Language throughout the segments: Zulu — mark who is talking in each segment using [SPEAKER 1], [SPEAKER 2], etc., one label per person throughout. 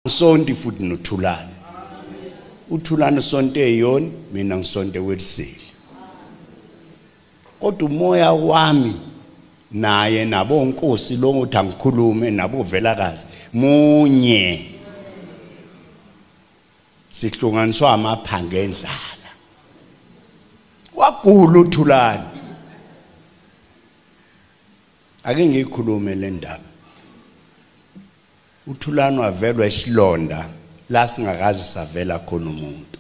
[SPEAKER 1] Angisonti futhi noThulani. uThulani sonte eyoni, mina ngisonte weliseli. Kodwa umoya wami naye nabo Nkosi lo uthi angikhulume nabo Velakazi munye. Sihlukaniswa amaphanga endlala. Wagula uThulani. Ake ngikhulume le ndaba. uThulani wavelwa isilonda la singakaze savela khona umuntu.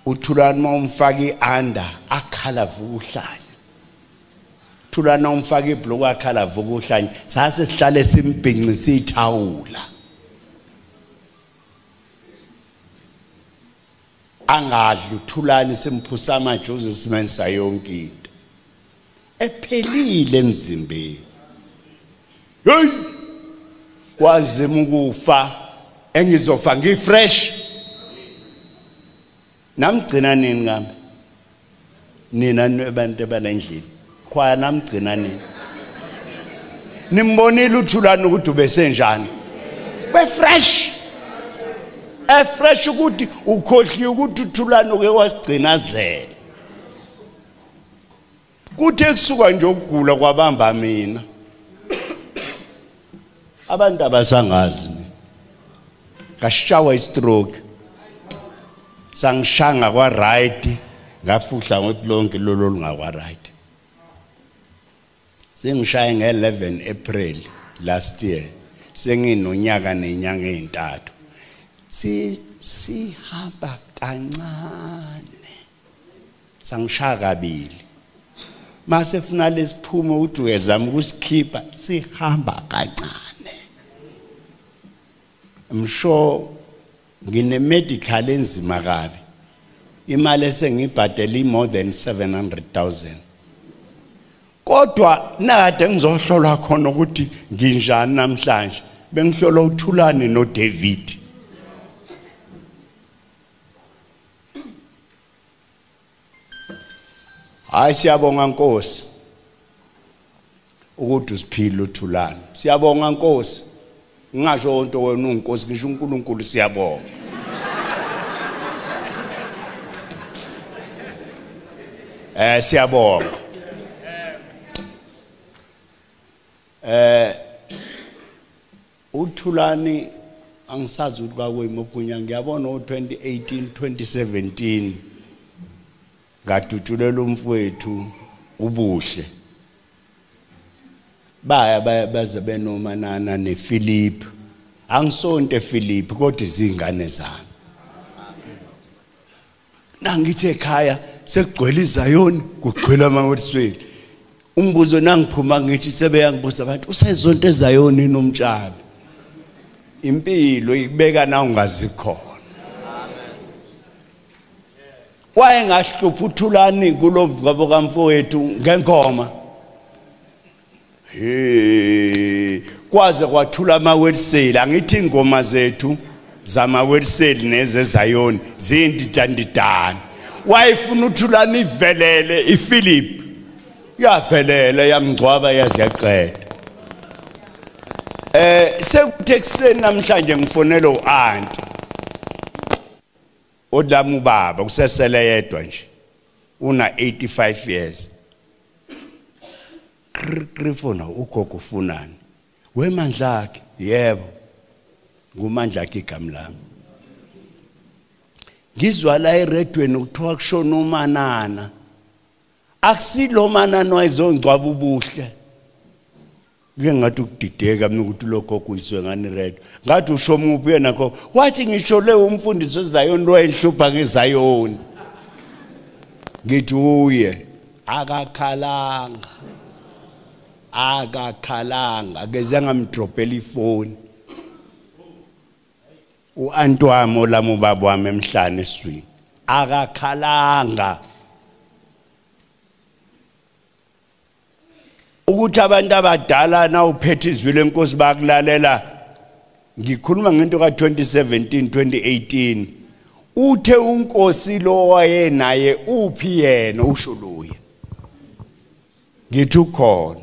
[SPEAKER 1] uThulani mawumfaka ianda akhala vukuhlanya. Thulani umfaka ibhloko akhala vukuhlanya. Sase sihlale simbhincisa ithawula. Angadli uThulani simphusa amajuzi simensa yonke into. Ephelile emzimbeni. Hey! Kwazima ukufa engizofa ngifresh. Namgcina nini kambe? Nina abantu abalendlini. Khwaya namgcina nini? Nimbonile uThulani ukuthi ubesenjani? Be fresh. Efresh ukuthi ukhohliwe ukuthi uThulani uke wasigcinazela. Kuthe kusuka nje ukugula kwabamba mina. Abantu abasangazi mina. Ngashawa istroke. Sangishanga kwa right, ngafuhla ngokuthi lonke lolo lungakwa right. Sengishaye nge-11 April last year. Senginonyaka nenyanga ezintathu. Sihamba kancane. Sangishaya kabili. Mase funa lesiphume uthi uyazama ukusikhipha, sihamba kancane. I'm sure ngine medical enzima kabi. Imali esengibhadele more than 700,000. Kodwa nakade ngizohlolwa khona ukuthi nginjani namhlanje, bengihlola uThulani noDavid. Hayi, siyabonga Nkosi ukuthi usiphile uThulani. Siyabonga Nkosi. Ngingasho into wena uNkosi, ngisho uNkulunkulu siyabonga. Siyabonga. uThulani angisazi ukuthi kwakwemophunya, ngiyabona ngo-2018 2017 ngadutshulela umfowethu ubuhle. Baya baze benomanana nePhilip. Angisonto ePhilip kodwa izingane zami. Nangithi ekhaya sekugcwele iZayoni, kugcwele amaWeseli. Umbuzo nangiphuma ngithi sebeyangibuza abantu usezonto eZayoni nomtshali. Impilo ikubeka na ungazikhona. Wayengahlupha uThulani kulomgcwabo kamfowethu ngengoma. Hey, kwaze kwathula amaWeseli. Angithi ingoma zethu zamaWeseli nezeZayoni zindidandidana. Wayefuna uThulani ivelele iPhilip. Yavelele yamgcwaba yaziyaqeda. Sekuthe ekseni namhlanje ngifonela uanti. Odlama ubaba kusesele yedwa nje. Una 85 years. Krifona ugogo ufunani? Wemandla akhe, yebo. Ngumandla akhe igama lami. Ngizwa la eredweni kuthiwa kushona uManana. Akusilo manana wayezongcwaba ubuhle. Ngike ngathi ukudideka mina ukuthi lokho kuyiswe ngani redo. Ngathi usho muphi yena kho. Wathi ngisho le umfundisi weZayoni lo wayehlupha ngeZayoni. Ngithi uye akakhalanga. Akakhalanga akeze ngamdropela ifoni. uanti wami olami ubaba wami emhlane eswini akakhalanga. Ukuthi abantu abadala na uphethe izwi lenkosi bakulalela. Ngikhuluma ngento ka2017 2018. Uthe unkosi lo wayenaye uphi yena usho loya. Ngithi ukhona.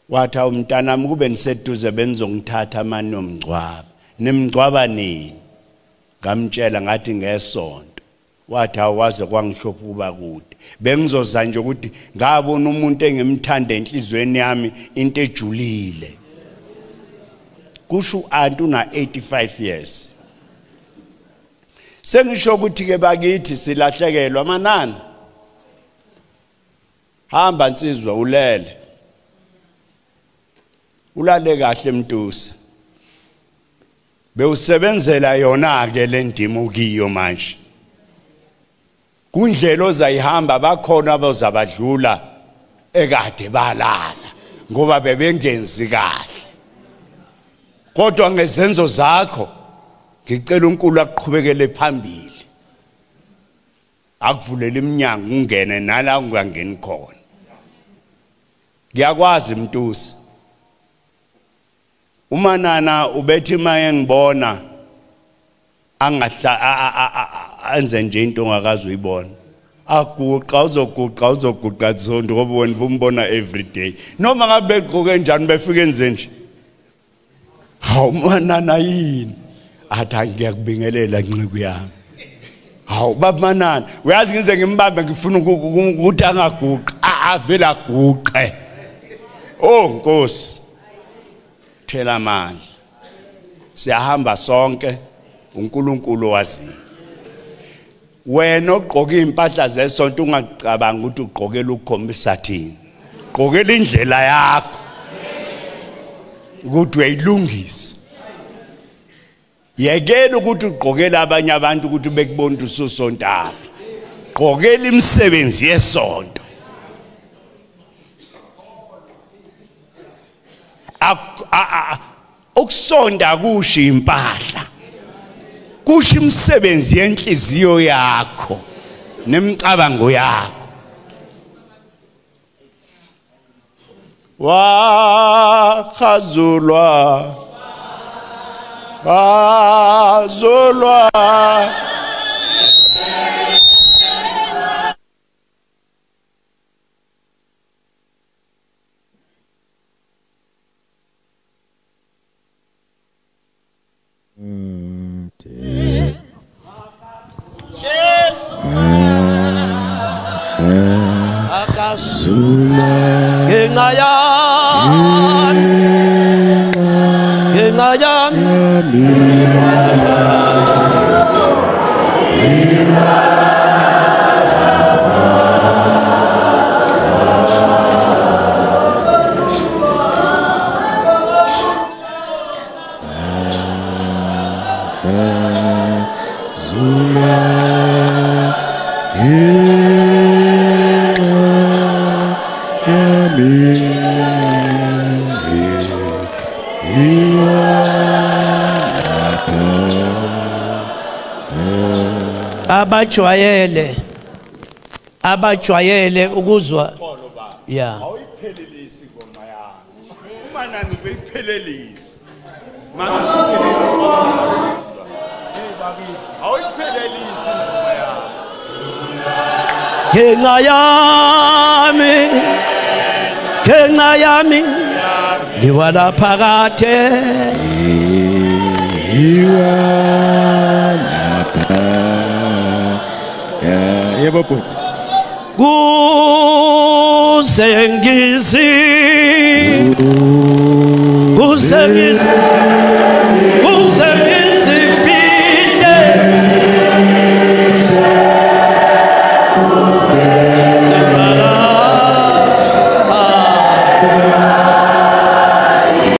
[SPEAKER 1] Wathi umntanami kube niseduze benizongithatha mani nomngcwaba. Nimngcwaba nini? Ngamtshela ngathi ngesonto. Wathi awaze kwangihlupha kuba kude. Bengizoza nje ukuthi ngabona umuntu engimthanda enhlizweni yami into ejulile. Kusho uanti una 85 years. Sengisho ukuthi ke bakithi silahlekelwa manani. Hamba nsizwa ulele. Ulale kahle Mtusa. Bewusebenzela yona ke le ndima ukiyo manje. Kundlela ozayihamba bakhona abazabadlula ekade balala ngoba bebengenzi kahle. Kodwa ngezenzo zakho ngicela uNkulunkulu akuqhubekele phambili. Akuvulele iminyango ungene nala ungangeni khona. Ngiyakwazi Mtusa. Umanana ubethi maye ngibona angahla enze nje into ongakazi uyibona. Aguqa uzoguqa uzoguqa sonto ngoba wena umbona every day. Noma ngabe begqoke njani befike enze nje. Hawu manana yini? Athi ngiyakubingelela nceku yami. Hawu baba manana, uyazi ngize ngimbambe ngifuna ukuthi angaguqi, avela aguqe. Oh Nkosi. Thela amandla. Siyahamba sonke uNkulunkulu waziyo. Wena ogqoka impahla zesonto ungacabanga ukuthi ugqokela ukukhombisa thina. Gqokela indlela yakho ukuthi uyayilungisa. Yekela ukuthi ugqokela abanye abantu ukuthi bekubone ukuthi ususontaphi. Gqokela imisebenzi yesonto. Ukusonda kusho impahla. Kusho imisebenzi yenhliziyo yakho nemicabango yakho. Wahazulwa hazulwa
[SPEAKER 2] Ngenxa yami, ngenxa yami, abajwayele ukuzwa. Yeah,
[SPEAKER 1] awuyiphelelisi ingoma yami. Uma nani beyiphelelisi awuyiphelelisi ingoma yami.
[SPEAKER 2] Ngenxa yami, ngenxa yami liwala phakathe.
[SPEAKER 3] Yebo bhuti.
[SPEAKER 2] Kuze ngizi, kuze ngizi, kuze ngizifihle.